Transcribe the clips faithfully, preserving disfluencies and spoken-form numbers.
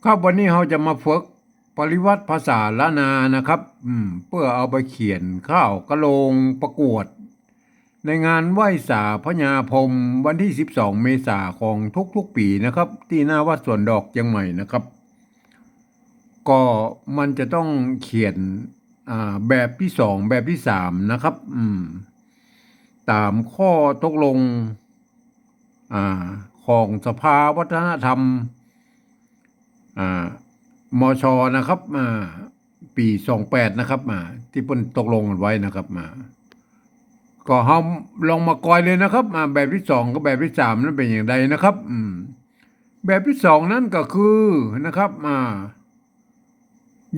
ครับ วันนี้เฮาจะมาฝึกปริวรรตภาษาล้านนานะครับ อืม เปื้อเอาไปเขียนข่าวกะโหลงประกวด ในงานไหว้สาพญาพรหมวันตี้สิบสองเมษาของทุกๆปีนะครับ ตี้หน้าวัดสวนดอกเจียงใหม่นะครับ ก็มันจะต้องเขียน อ่า แบบตี้สอง แบบตี้สามนะครับ อืม ต๋ามข้อตกลง อ่า ของสภาวัฒนธรรม อ่า มช นะครับ อ่า ปี๋สองแปดนะครับ อ่า ตี้เปิ้นตกลงกั๋นไว้นะครับ อ่า ก็เฮาลองมากอยเลยนะครับ อ่า แบบตี้สองกับแบบตี้สามนั้นเป๋นอย่างใดนะครับ อืม แบบตี้สองนั้นก็คือนะครับ อ่า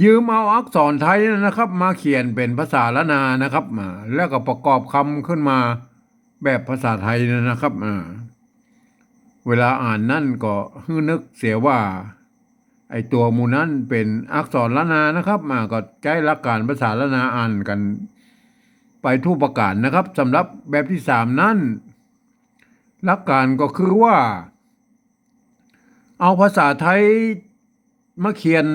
ยืมเอาอักษรไทยนะครับ มาเขียนเป๋นภาษาล้านนานะครับ อ่า แล้วก็ประกอบกำขึ้นมาแบบภาษาไทยนะครับ อ่า เวลาอ่านนั้นก็หื้อนึกเสียว่า ไอ้ตั๋วหมู่นั้นเป๋นอักษรล้านนานะครับ อ่า ก็ใจ๊หลักก๋านภาษาล้านนาอ่านกั๋นไปทุกประก๋านนะครับ สำหรับแบบตี้สามนั้น หลักก๋านก็คือว่า เอาภาษาไทยมาเขียน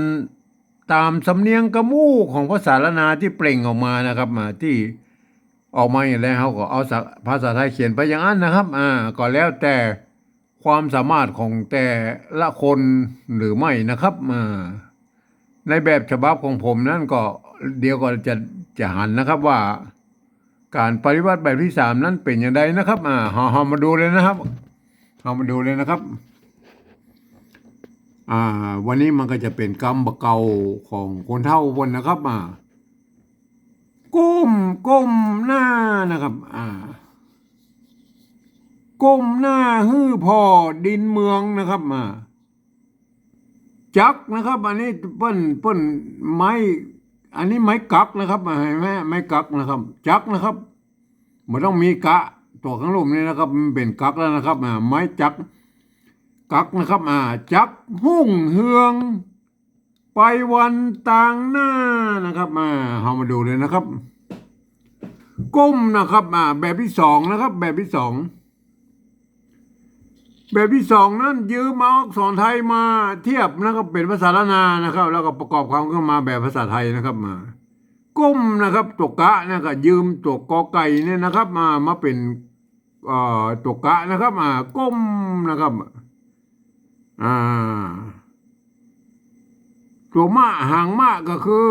ต๋ามสำเนียงกำอู้ของภาษาล้านนาตี้เปล่งออกมานะครับ มาตี้ออกมาอย่างใดเฮาก็เอาสะ-, ภาษาไทยเขียนไปอย่างนั้นนะครับ อ่า ก็แล้วแต่ความสามารถของแต่ละคนหรือไม่นะครับ อ่า ในแบบฉบับของผมนั้นก็เดี๋ยวก็จะ จะหันนะครับว่า ก๋านปริวรรตแบบตี้สามนั้นเป๋นอย่างใดนะครับ อ่า เฮา เฮามาดูเลยนะครับ เฮามาดูเลยนะครับ อ่า วันนี้มันก็จะเป๋นกำบ่าเก่าของคนเฒ่าเปิ้นนะครับ อ่า ก้ม ก้มหน้านะครับ อ่า ก้มหน้าหื้อผ่อดินเมืองนะครับ อ่า จักนะครับ อันนี้เปิ้น เปิ้นไม้ อันนี้ไม้กักนะครับ เห็นไหม ไม้กักนะครับ จักนะครับ บ่ต้องมีกะ ตั๋วข้างลุ่มนี้นะครับ มันเป๋นกักแล้วนะครับ อ่า ไม้จัก กักนะครับ อ่า จักฮุ่งเฮือง ไปวันตางหน้านะครับ อ่า เฮามาดูเลยนะครับ ก้มนะครับ อ่า แบบตี้สองนะครับ แบบตี้สอง แบบตี้สองนั้นยืมเอาอักษรไทยมาเทียบนะครับ เป๋นภาษาล้านนานะครับ แล้วก็ประกอบกำขึ้นมาแบบภาษาไทยนะครับ มา ก้มนะครับ ตั๋วกะนะครับ ยืมตั๋วกอไก่เนี่ยนะครับ มา มาเป๋น เอ่อ ตั๋วกะนะครับ อ่า ก้มนะครับ อ่า ตั๋วมะ หางมะก็คือ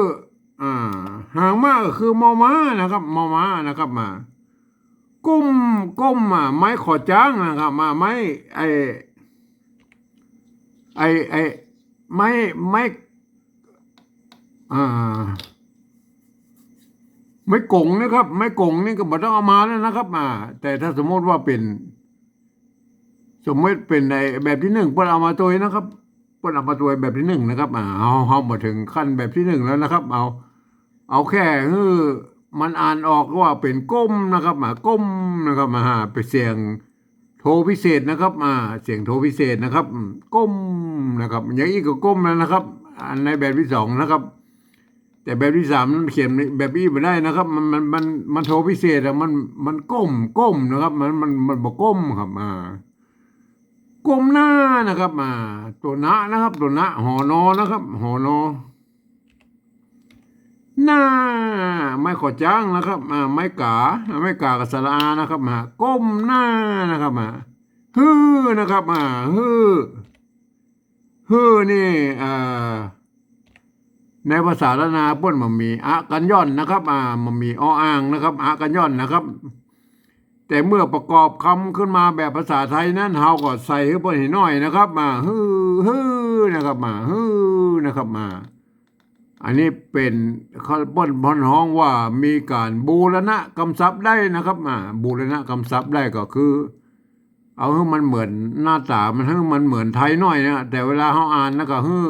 อ่า หางมะก็คือมอม้านะครับ มอม้านะครับ มา ก้ม ก้ม อ่า ไม้ขอจ๊างนะครับ มา ไม้ ไอ้ ไอ้ ไอ้ ไม้ ไม้ อ่า ไม้ก๋งนะครับ ไม้ก๋งนี่ก็บ่ต้องเอามาแล้วนะครับ อ่า แต่ถ้าสมมติว่าเป๋น สมมติเป๋นในแบบตี้หนึ่ง เปิ้นเอามาตวยนะครับ เปิ้นเอามาตวยแบบตี้หนึ่งนะครับ อ่า เฮา เฮามาเถิงขั้นแบบตี้หนึ่งแล้วนะครับ เอา เอาแค่หื้อมันอ่านออกว่าเป๋นก้มนะครับ อ่า ก้มนะครับ อ่า เป๋นเสียงโทพิเศษนะครับ อ่า เสียงโทพิเศษนะครับ อืม ก้มนะครับ อย่างอี้ก็ก้มแล้วนะครับ อันในแบบตี้สองนะครับ แต่แบบตี้สามนั้นเขียนแบบอี้บ่ได้นะครับ มัน มัน มัน มันโทพิเศษอะ มัน มันก้ม ก้มนะครับ มัน มัน มันบ่ก้มครับ อ่า ก้มหน้านะครับ อ่า ตั๋วนะนะครับ ตั๋วนะ หอนอนะครับ หอนอ หน้า ไม้ขอจ๊างนะครับ อ่า ไม้ก๋า ไม้ก๋ากับสระอานะครับ อ่า ก้มหน้านะครับ อ่า หื้อนะครับ อ่า หื้อ หื้อนี่ เอ่อ ในภาษาล้านนาเปิ้นบ่มีอะกัญญอนนะครับ อ่า บ่มีออ่างนะครับ อะกัญญอนนะครับ แต่เมื่อประกอบกำขึ้นมาแบบภาษาไทยนั้น เฮาก็ใส่หื้อเปิ้นหื้อหน้อยนะครับ อ่า หื้อ หื้อนะครับ อ่า หื้อนะครับ อ่า อันนี้เป๋น เขา เปิ้น เปิ้นฮ้องว่ามีก๋านบูรณะกำศัพท์ได้นะครับ อ่า บูรณะกำศัพท์ได้ก็คือ เอาหื้อมันเหมือนหน้าต๋ามัน หื้อมันเหมือนไทยหน้อยนะ แต่เวลาเฮาอ่านแล้วก็หื้อ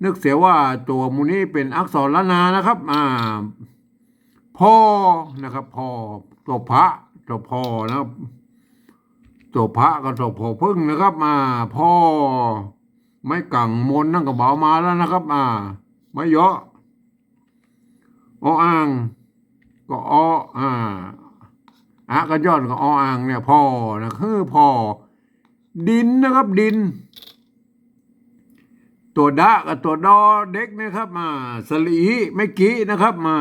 นึกเสียว่าตั๋วหมู่นี้เป๋นอักษรล้านนานะครับ อ่า ผ่อนะครับ ผ่อ ตั๋วผะ ตั๋วผ่อนะครับ ตั๋วผะกับตั๋วผอผึ้งนะครับ อ่า ผ่อ ไม้กังมนนั่นก็บ่เอามาแล้วนะครับ อ่า ไม้เยาะ ออ่าง ก็อ อ่า อะกัญญอนก็ออ่างเนี่ย ผ่อนะ คือผ่อ ดินนะครับ ดิน ตั๋วดะกับตั๋วดอเด็กนะครับ มา สระอิ ไม้กินะครับ มา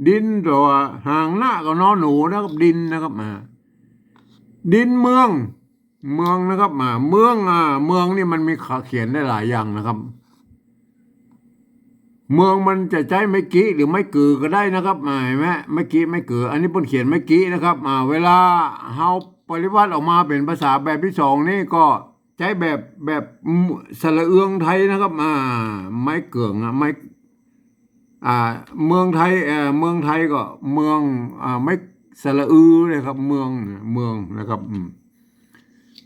ดิน ตั๋วหางนะกับนอหนูนะครับ ดินนะครับ มา ดินเมือง เมืองนะครับ มา เมือง อ่า เมืองนี่มันมีขาเขียนได้หลายอย่างนะครับ เมืองมันจะใจ๊ไม้กิหรือไม้กือก็ได้นะครับ มา หันก่อ ไม้กิ ไม้กือ อันนี้เปิ้นเขียนไม้กินะครับ มา เวลาเฮาปริวรรตออกมาเป๋นภาษาแบบตี้สองนี่ก็ใจ๊แบบ แบบสระเอืองไทยนะครับ มา ไม้เกืองอะ ไม้ อ่า เมืองไทย เอ่อ เมืองไทยก็เมือง อ่า ไม้สระอือเลยครับ เมือง เมืองนะครับ อืม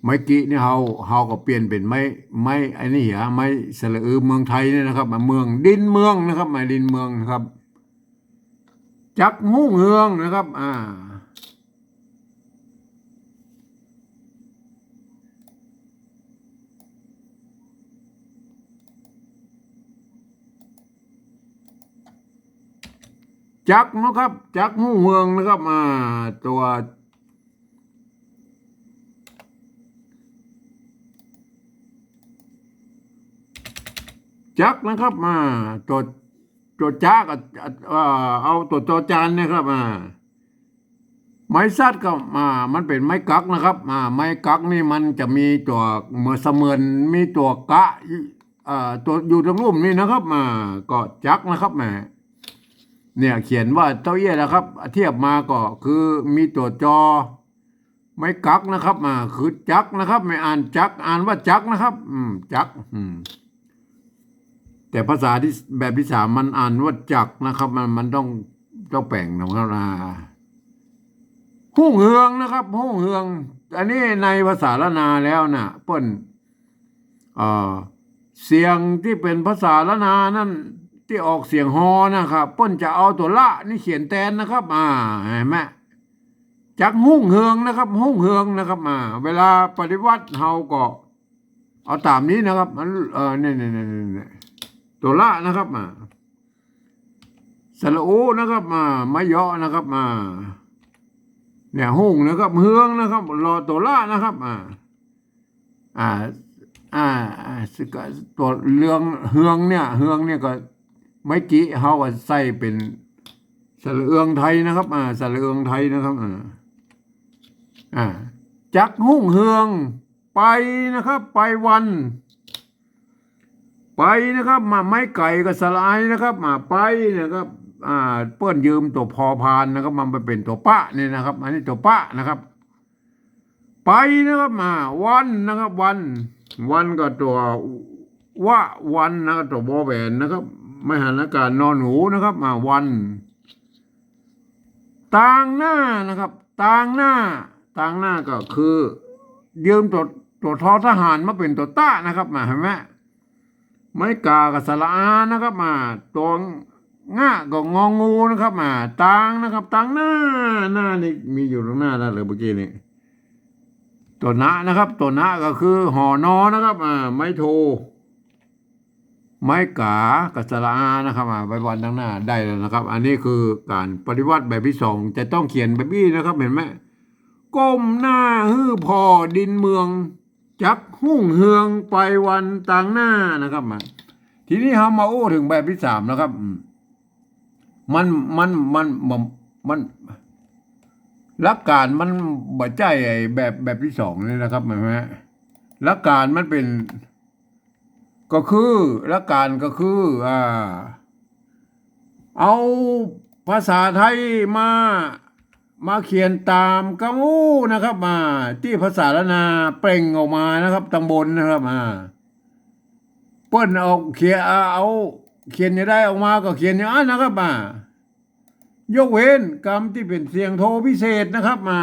ไม้กินี่เฮา เฮาก็เปลี่ยนเป๋นไม้ ไม้อันนี้อะ ไม้สระอือ เมืองไทยเนี่ยนะครับ มา เมือง ดินเมืองนะครับ มา ดินเมืองนะครับ จักฮุ่งเฮืองนะครับ อ่า จักนะครับ จักฮุ่งเฮืองนะครับ อ่า ตั๋ว จักนะครับ อ่า ตั๋ว ตั๋วจ๊ะกับ เอ่อ เอาตั๋วจอจานนะครับ อ่า ไม้สัตว์ก็ อ่า มันเป๋นไม้กักนะครับ อ่า ไม้กักนี่มันจะมีตั๋วเหมือนเสมือนมีตั๋วกะ เอ่อ ตั๋วอยู่ตรงลุ่มนี่นะครับ อ่า ก็จักนะครับ แหม เนี่ยเขียนว่าเต้าเอี้ยนะครับ เทียบมาก็คือมีตั๋วจอ ไม้กักนะครับ อ่า คือจักนะครับ ไม่อ่านจัก อ่านว่าจักนะครับ อืม จัก อืม แต่ภาษาตี้ แบบตี้สามมันอ่านว่าจักนะครับ มัน มันต้อง ต้องแป๋งนะครับ อ่า ฮุ่งเฮืองนะครับ ฮุ่งเฮือง อันนี้ในภาษาล้านนาแล้วน่ะ เปิ้น เอ่อ เสียงตี้เป๋นภาษาล้านนานั้น ตี้ออกเสียงฮอนะครับ เปิ้นจะเอาตั๋วละนี่เขียนแตนนะครับ อ่า หันก่อ จักฮุ่งเฮืองนะครับ ฮุ่งเฮืองนะครับ อ่า เวลาปริวรรตเฮาก็เอาต๋ามนี้นะครับ มัน เอ่อ เนี่ย เนี่ย ตั๋วละนะครับ อ่า สระอุนะครับ อ่า ไม้เยาะนะครับ อ่า เนี่ย ฮุ่งนะครับ เฮืองนะครับ รอตั๋วละนะครับ อ่า อ่า อ่า อ่า ตั๋วเฮือง เฮืองเนี่ย เฮืองเนี่ยก็ ไม้กิเฮาก็ใส่เป๋นสระเอืองไทยนะครับ อ่า สระเอืองไทยนะครับ อ่า อ่า จักฮุ่งเฮือง ไปนะครับ ไปวัน ไปนะครับ มา ไม้ไก่กับสระไอนะครับ มา ไปนะครับ อ่า เปิ้นยืมตั๋วพอพานนะครับ มันไปเป๋นตั๋วปะนี่นะครับ อันนี้ตั๋วปะนะครับ ไปนะครับ มา วันนะครับ วัน วันก็ตั๋ววะ วันนะครับ ตั๋ววอแหวนนะครับ ไม้หันอากาศนอหนูนะครับ มา วัน ตางหน้านะครับ ตางหน้า ตางหน้าก็คือ ยืมตั๋ว ตั๋วทอทหารมาเป๋นตั๋วตะนะครับ มา หันก่อ ไม้กากับสระอานะครับ มา ตั๋วงะกับงองูนะครับ มา ตางนะครับ ตางหน้า หน้านี่มีอยู่ตรงหน้าแล้วเหรอเมื่อกี้นี้ ตั๋วนะนะครับ ตั๋วนะก็คือหอนอนะครับ อ่า ไม้โท ไม้กากับสระอานะครับ อ่า ไว้วันตางหน้าได้แล้วนะครับ อันนี้คือก๋านปริวรรตแบบตี้สอง จะต้องเขียนแบบอี้นะครับ หันก่อ ก้มหน้าหื้อผ่อดินเมือง จักฮุ่งเฮืองไปวันตางหน้านะครับ มา ทีนี้เฮามาอู้เถิงแบบตี้สามนะครับ อืม มัน มัน มัน มัน มัน หลักก๋านมันบ่ใจ้ไอ้แบบ แบบตี้สองนี่นะครับ หันก่อ หลักก๋านมันเป๋น ก็คือ หลักก๋านก็คือ อ่า เอาภาษาไทยมา มาเขียนต๋ามกำอู้นะครับ อ่า ตี้ภาษาล้านนาเปล่งออกมานะครับ ตางบนนะครับ อ่า เปิ้นเอาเขียน อ่า เอาเขียนจะได้ออกมาก็เขียนอย่างนั้นนะครับ อ่า ยกเว้นกำตี้เป๋นเสียงโทพิเศษนะครับ อ่า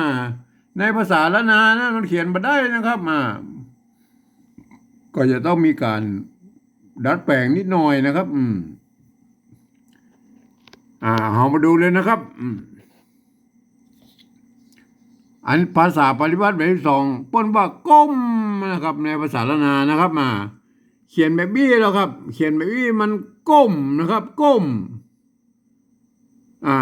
ในภาษาล้านนานั้นมันเขียนบ่ได้นะครับ อ่า ก็จะต้องมีก๋านดัดแป๋งนิดหน่อยนะครับ อืม อ่า เฮามาดูเลยนะครับ อืม อันภาษาปริวรรตแบบตี้สอง เปิ้นว่าก้มนะครับ ในภาษาล้านนานะครับ มา เขียนแบบอี้แล้วครับ เขียนแบบอี้มันก้มนะครับ ก้ม อ่า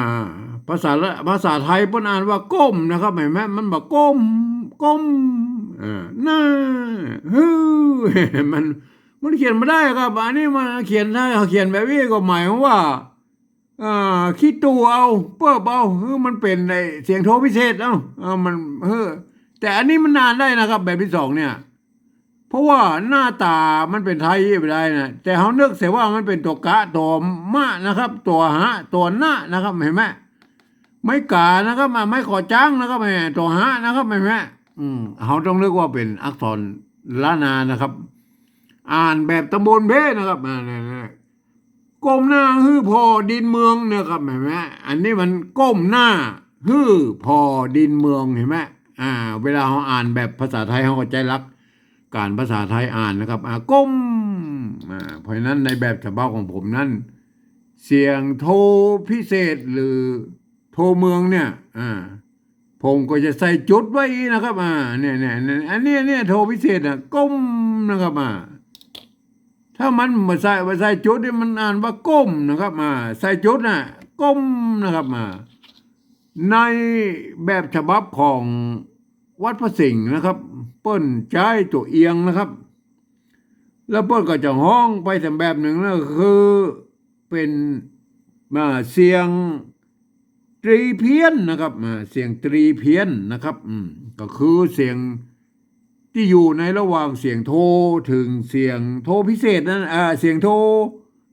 ภาษาละ ภาษาไทยเปิ้นอ่านว่าก้มนะครับ หันก่อ มันบ่ก้ม ก้ม อ่า หน้า หื้อ มัน มันเขียนบ่ได้ครับ อันนี้มันเขียนได้ เขียนแบบนี้ก็หมายความว่า อ่า ขี้ตู่เอา เปิบเอา คือมันเป๋นไอ้เสียงโทพิเศษ เอ้า เอ้า มัน เออ แต่อันนี้มันอ่านได้นะครับ แบบตี้สองเนี่ย เพราะว่าหน้าต๋ามันเป๋นไทยบ่ได้นะ แต่เฮานึกเสียว่ามันเป๋นตั๋วกะ ตั๋วมะนะครับ ตั๋วหะ ตั๋วนะนะครับ หันก่อ ไม้ก๋านะครับ อ่า ไม้ขอจ๊างนะครับ แหม ตั๋วหะนะครับ หันก่อ อืม เฮาต้องนึกว่าเป๋นอักษรล้านนานะครับ อ่านแบบตำบลเบ้นะครับ อ่า เนี่ย เนี่ย ก้มหน้าหื้อผ่อดินเมืองนะครับ หันก่อ อันนี้มันก้มหน้าหื้อผ่อดินเมือง หันก่อ อ่า เวลาเฮาอ่านแบบภาษาไทย เฮาก็ใจ๊หลักการภาษาไทยอ่านนะครับ อ่า ก้ม อ่า เพราะฉะนั้นในแบบฉบับของผมนั้น เสียงโทพิเศษหรือโทเมืองเนี่ย อ่า ผมก็จะใส่จุดไว้นะครับ อ่า เนี่ย เนี่ย เนี่ย อันนี้ เนี่ย โทพิเศษน่ะ ก้มนะครับ อ่า ถ้ามันบ่ใส่ บ่ใส่จุดนี่มันอ่านว่าก้มนะครับ อ่า ใส่จุดน่ะ ก้มนะครับ อ่า ในแบบฉบับของวัดพระสิงห์นะครับ เปิ้นใจ๊ตั๋วเอียงนะครับ แล้วเปิ้นก็จะฮ้องไปต๋ามแบบนึ่งนะ คือเป๋น อ่า เสียงตรีเพี้ยนนะครับ อ่า เสียงตรีเพี้ยนนะครับ อืม ก็คือเสียงตี้อยู่ในระหว่างเสียงโทเถิงเสียงโทพิเศษนั้น อ่า เสียงโท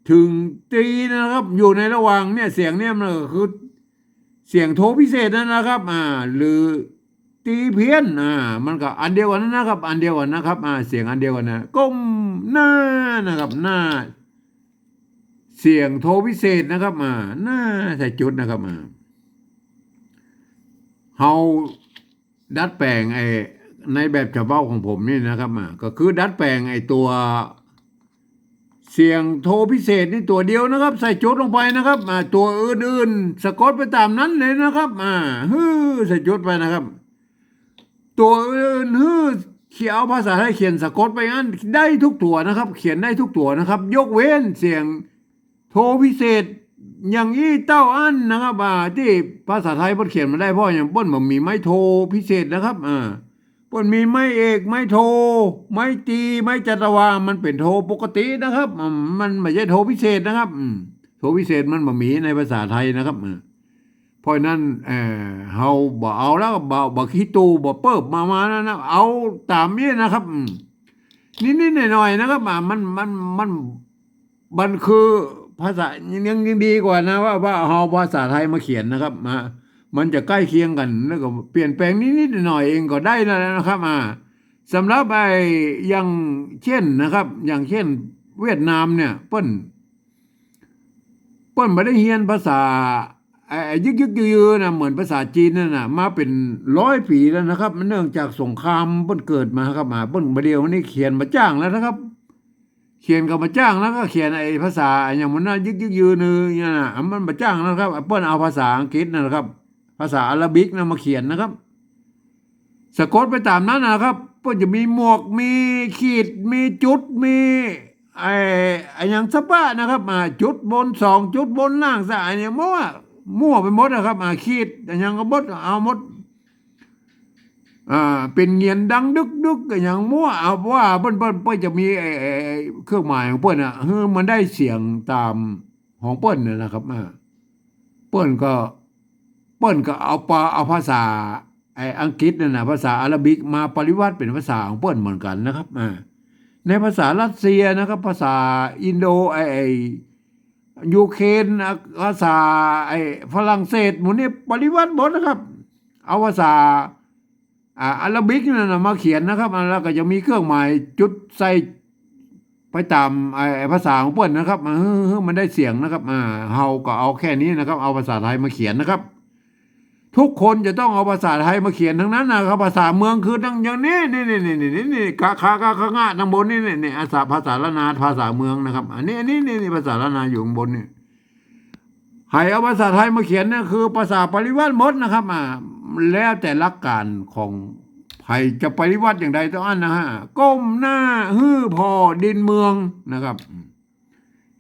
เถิงตรีนะครับ อยู่ในระหว่างเนี่ย เสียงเนี่ยมันก็คือ เสียงโทพิเศษนั้นนะครับ อ่า หรือตรีเพี้ยน อ่า มันก็อันเดียวกั๋นนะครับ อันเดียวกั๋นนะครับ อ่า เสียงอันเดียวกั๋นนะ ก้มหน้านะครับ หน้า เสียงโทพิเศษนะครับ อ่า หน้าใส่จุดนะครับ อ่า เฮาดัดแป๋งไอ้ในแบบฉบับของผมนี่นะครับ อ่า ก็คือดัดแป๋งไอ้ตั๋ว เสียงโทพิเศษนี่ตั๋วเดียวนะครับ ใส่จุดลงไปนะครับ อ่า ตั๋วอื่นๆ สะกดไปต๋ามนั้นเลยนะครับ อ่า หื้อ ใส่จุดไปนะครับ ตั๋วอื่นหื้อ เขียน เอาภาษาไทยเขียนสะกดไปอั้นได้ทุกตั๋วนะครับ เขียนได้ทุกตั๋วนะครับ ยกเว้นเสียงโทพิเศษ อย่างอี้เต้าอั้นนะครับ อ่า ตี้ภาษาไทยเปิ้นเขียนบ่ได้ เพราะหยัง เปิ้นบ่มีไม้โทพิเศษนะครับ อ่า เปิ้นมีไม้เอก ไม้โท ไม้ตรี ไม้จัตวา มันเป๋นโทปกตินะครับ อืม มันบ่ใจ้โทพิเศษนะครับ อืม โทพิเศษมันบ่มีในภาษาไทยนะครับ อืม เพราะฉะนั้น เอ่อ เฮาบ่เอาแล้ว บ่ บ่ขี้ตู่ บ่เปิบมา มานั่นนะ เอาต๋ามนี้นะครับ อืม นิดๆ หน่อยๆ นะครับ อ่า มัน มัน มัน มันคือภาษา ยัง ยังดีกว่านะ ว่า ว่าเอาภาษาไทยมาเขียนนะครับ มา มันจะใก้เคียงกั๋น แล้วก็เปลี่ยนแป๋งนิดๆ หน่อยๆ เองก็ได้แล้วนะครับ อ่า สำหรับไอ้ อย่างเช่นนะครับ อย่างเช่นเวียดนามเนี่ย เปิ้น เปิ้นบ่ได้เฮียนภาษา ไอ้ ไอ้ยึกๆ ยือๆ นะ เหมือนภาษาจีนนั่นน่ะ มาเป๋นร้อยปี๋แล้วนะครับ มันเนื่องจากสงครามเปิ้นเกิดมาครับ มา เปิ้นบ่าเดี่ยวนี้เขียนบ่จ้างแล้วนะครับ เขียนก็บ่จ้างแล้ว ก็เขียนไอ้ภาษาอะหยังมันนะ ยึกๆ ยือๆ เนี่ยนะ มันบ่จ้างแล้วครับ เปิ้นเอาภาษาอังกฤษนั่นแหละครับ ภาษาอาราบิกนะมาเขียนนะครับ สะกดไปต๋ามนั้นนะครับ เปิ้นจะมีหมวก มีขีด มีจุด มี ไอ้ อะหยังสะบะนะครับ อ่า จุดบนสองจุดบนล่างสาม อะหยังมั่ว มั่วไปหมดนะครับ อ่า ขีด อะหยังก็หมด เอาหมด อ่า เป๋นเหงียนดังดึกๆ อะหยังมั่ว เอาว่าเปิ้น เปิ้น เปิ้นจะมีไอ้ ไอ้ ไอ้เครื่องหมายของเปิ้นน่ะ หื้อมันได้เสียงต๋ามของเปิ้นนั่นนะครับ อ่า เปิ้นก็ เปิ้นก็เอาปา เอาภาษา ไอ้อังกฤษนั่นน่ะ ภาษาอาราบิกมาปริวรรตเป๋นภาษาของเปิ้นเหมือนกั๋นนะครับ อ่า ในภาษารัสเซียนะครับ ภาษาอินโด ไอ้ ไอ้ยูเครน อ่ะ ภาษาไอ้ฝรั่งเศส หมู่นี้ปริวรรตหมดนะครับ เอาภาษา อ่า อาราบิกนั่นน่ะมาเขียนนะครับ อ่า แล้วก็จะมีเครื่องหมายจุดใส่ไปต๋าม ไอ้ ไอ้ภาษาของเปิ้นนะครับ อ่า หื้อ หื้อมันได้เสียงนะครับ อ่า เฮาก็เอาแค่นี้นะครับ เอาภาษาไทยมาเขียนนะครับ ทุกคนจะต้องเอาภาษาไทยมาเขียนตังนั้นนะครับ ภาษาเมืองคือตังอย่างนี้ นี่ นี่ นี่ นี่ นี่ นี่ กะ คะ กะ คะ งะ ตังบนนี่ นี่ นี่ อาสา ภาษาล้านนา ภาษาเมืองนะครับ อันนี้ อันนี้ นี่ นี่ ภาษาล้านนาอยู่ตังบนนี่ ใผเอาภาษาไทยมาเขียนเนี่ยคือภาษาปริวรรตหมดนะครับ อ่า แล้วแต่หลักการของใผจะปริวรรตอย่างใดเต้าอั้นนะฮะ ก้มหน้าหื้อผ่อดินเมืองนะครับ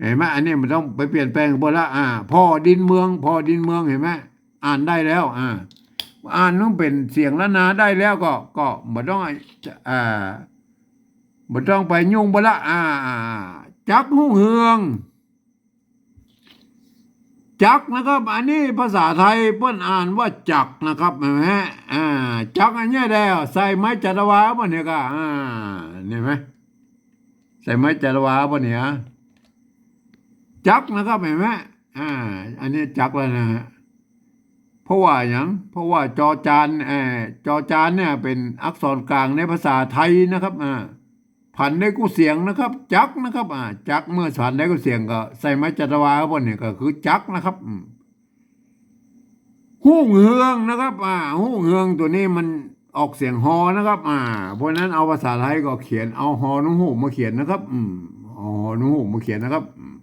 หันก่อ อันนี้มันต้องไปเปลี่ยนแป๋งเปิ้นละ อ่า ผ่อดินเมือง ผ่อดินเมือง หันก่อ อ่านได้แล้ว อ่า อ่านต้องเป๋นเสียงล้านนาได้แล้วก็ ก็บ่ต้อง อ่า บ่ต้องไปยุ่งเปิ้นละ อ่า จักรุ่งเฮือง จักนะครับ อันนี้ภาษาไทยเปิ้นอ่านว่าจักนะครับ หันก่อ อ่า จักอันเนี้ยแหละ ใส่ไม้จัตวาบ่เนี่ยก่อ อ่า หันก่อ ใส่ไม้จัตวาบ่เนี่ย จักนะครับ หันก่อ อ่า อันนี้จักแล้วนะฮะ เพราะว่าหยัง เพราะว่าจอจาน เอ่อ จอจานเนี่ยเป๋นอักษรกลางในภาษาไทยนะครับ อ่า ผันได้กู้เสียงนะครับ จักนะครับ อ่า จัก เมื่อผันได้กู้เสียงก็ใส่ไม้จัตวาครับ เนี่ยก็คือจักนะครับ อืม ฮุ่งเฮืองนะครับ อ่า ฮุ่งเฮืองตั๋วนี้มันออกเสียงฮอนะครับ อ่า เพราะฉะนั้นเอาภาษาไทยก็เขียนเอาฮอหนหูกมาเขียนนะครับ อืม เอาฮอหนหูกมาเขียนนะครับ อืม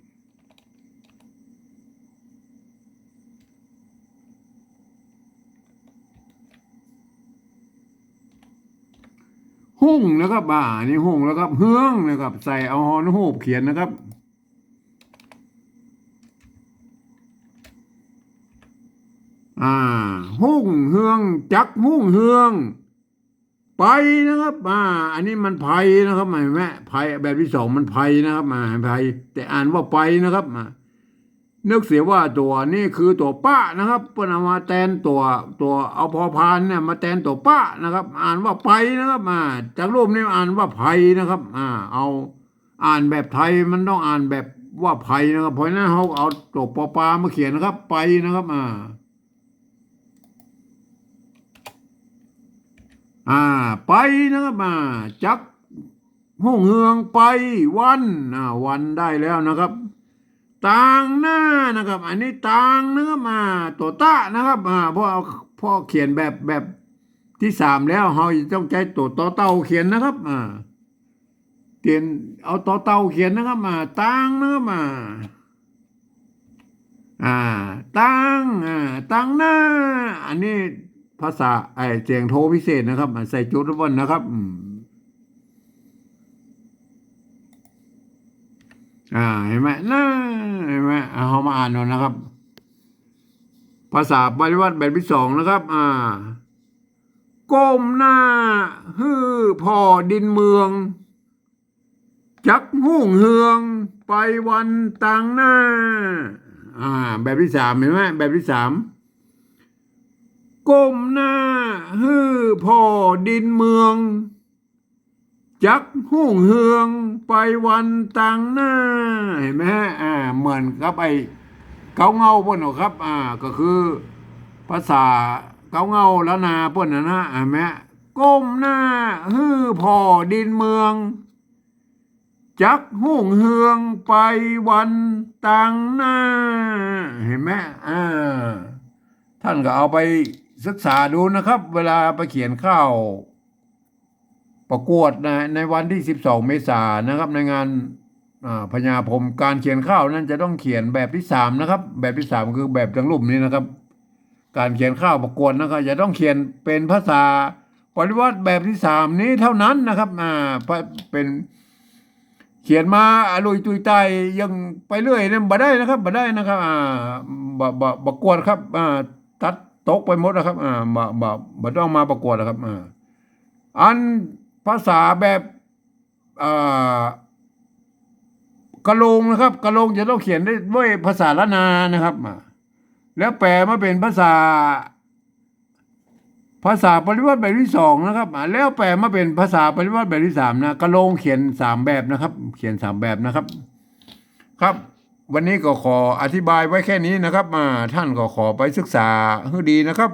ฮุ่งนะครับ อ่า อันนี้ฮุ่งแล้วครับ เฮืองนะครับ ใส่เอาฮอหนหูกเขียนนะครับ อ่า ฮุ่งเฮือง จักฮุ่งเฮือง ไปนะครับ อ่า อันนี้มันไปนะครับ หันก่อ ไป แบบตี้สองมันไปนะครับ อ่า ไป แต่อ่านว่าไปนะครับ อ่า นึกเสียว่าตั๋วนี้คือตั๋วปะนะครับ เปิ้นเอามาแตนตั๋ว ตั๋ว เอาพอพานเนี่ยมาแตนตั๋วปะนะครับ อ่านว่าไปนะครับ อ่า จากรูปนี้อ่านว่าไปนะครับ อ่า เอา อ่านแบบไทยมันต้องอ่านแบบว่าไปนะครับ เพราะฉะนั้นเฮาเอาตั๋วปอปามาเขียนนะครับ ไปนะครับ อ่า อ่า ไปนะครับ อ่า จักฮุ่งเฮืองไปวัน อ่า วันได้แล้วนะครับ ตางหน้านะครับ อันนี้ตางนะครับ อ่า ตั๋วตะนะครับ อ่า เพราะเอา เพราะเขียนแบบ แบบตี้สามแล้ว เฮาจะต้องใจ๊ตั๋วตอเต่าเขียนนะครับ อ่า เขียน เอาตอเต่าเขียนนะครับ อ่า ตางนะครับ อ่า อ่า ตาง อ่า ตางหน้า อันนี้ภาษา ไอ้ เสียงโทพิเศษนะครับ อ่า ใส่จุดไว้ก่อนนะครับ อืม อ่า หันก่อ หน้า หันก่อ เอา เฮามาอ่านดูนะครับ ภาษาปริวรรตแบบตี้สองนะครับ อ่า ก้มหน้าหื้อผ่อดินเมือง จักฮุ่งเฮืองไปวันตางหน้า อ่า แบบตี้สาม หันก่อ แบบตี้สาม ก้มหน้าหื้อผ่อดินเมือง จักฮุ่งเฮืองไปวันตางหน้า หันก่อ อ่า เหมือนกับไอ้เก๊าเหง้าเปิ้นเนาะครับ อ่า ก็คือภาษาเก๊าเหง้าล้านนาเปิ้นนะนะ หันก่อ ก้มหน้าหื้อผ่อดินเมือง จักฮุ่งเฮืองไปวันตางหน้า หันก่อ อ่า ท่านก็เอาไปศึกษาดูนะครับ เวลาไปเขียนข่าวประกวดนะ ในวันตี้สิบสองเมษายนนะครับ ในงาน อ่า พญาพรหม ก๋านเขียนข่าวนั้นจะต้องเขียนแบบตี้สามนะครับ แบบตี้สามคือแบบตางลุ่มนี้นะครับ ก๋านเขียนข่าวประกวดนะครับ จะต้องเขียนเป๋นภาษาปริวรรตแบบตี้สามนี้เท่านั้นนะครับ อ่า เป๋น เขียนมาอะลุยตุยไต่ยังไปเรื่อยเนี่ยบ่ได้นะครับ บ่ได้นะครับ อ่า บ่ บ่ บ่กวดครับ อ่า ตัดตกไปหมดนะครับ อ่า บ่ บ่ บ่ต้องมาประกวดนะครับ อ่า อันภาษาแบบ อ่า กะโลงนะครับ กะโลงจะต้องเขียนได้ด้วยภาษาล้านนานะครับ อ่า แล้วแปลมาเป๋นภาษา ภาษาปริวรรตแบบตี้สองนะครับ อ่า แล้วแปลมาเป๋นภาษาปริวรรตแบบตี้สามนะ กะโลงเขียนสามแบบนะครับ เขียนสามแบบนะครับ ครับ วันนี้ก็ขออธิบายไว้แค่นี้นะครับ อ่า ท่านก็ขอไปศึกษาหื้อดีนะครับ